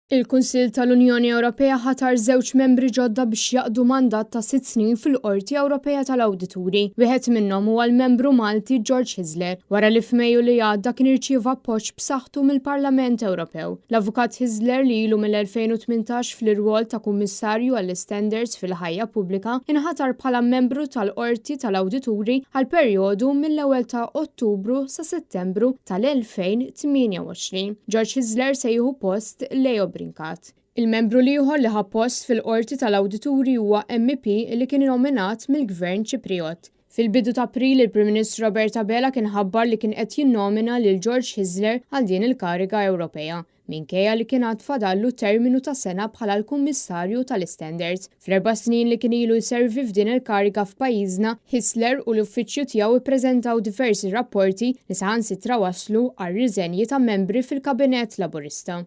Il-Kunsill tal-Unjoni Ewropea ħatar żewġ membri ġodda biex jaqdu mandat ta' sitt snin fil-Qorti Ewropea tal-Awdituri. Wieħed minnhom huwa l-membru Malti George Hyzler, wara li f'Mejju li għadda kien irċieva appoġġ b'saħħtu mill-Parlament Ewropew. L-Avukat Hyzler li ilu mill-2018 fl-irwol ta' Kummissarju għall-Istandards fil-Ħajja Pubblika, inħatar bħala membru tal-Qorti tal-Awdituri għal perjodu mill-ewwel ta' Ottubru sa Settembru tal-2028. George Hyzler se jieħu post Leo Brincat. Il-membru l-ieħor li ħa post fil-Qorti tal-Awdituri huwa MEP li kien nominat mill-Gvern Ċipriot. Fil-bidu t'April il-Prim Ministru Robert Abela kien ħabbar li kien qed jinnomina lil George Hyzler għal din il-kariga Ewropea, minkejja li kien għad fadallu terminu ta' sena bħala l-Kummissarju tal-Istandards. Fl-erba' snin li kien ilu jservi f'din il-kariga f'pajjiżna, Hyzler u l-uffiċċju tiegħu ppreżentaw diversi rapporti li saħansitra wasslu għar-riżenji ta' membri fil-Kabinett Laburista.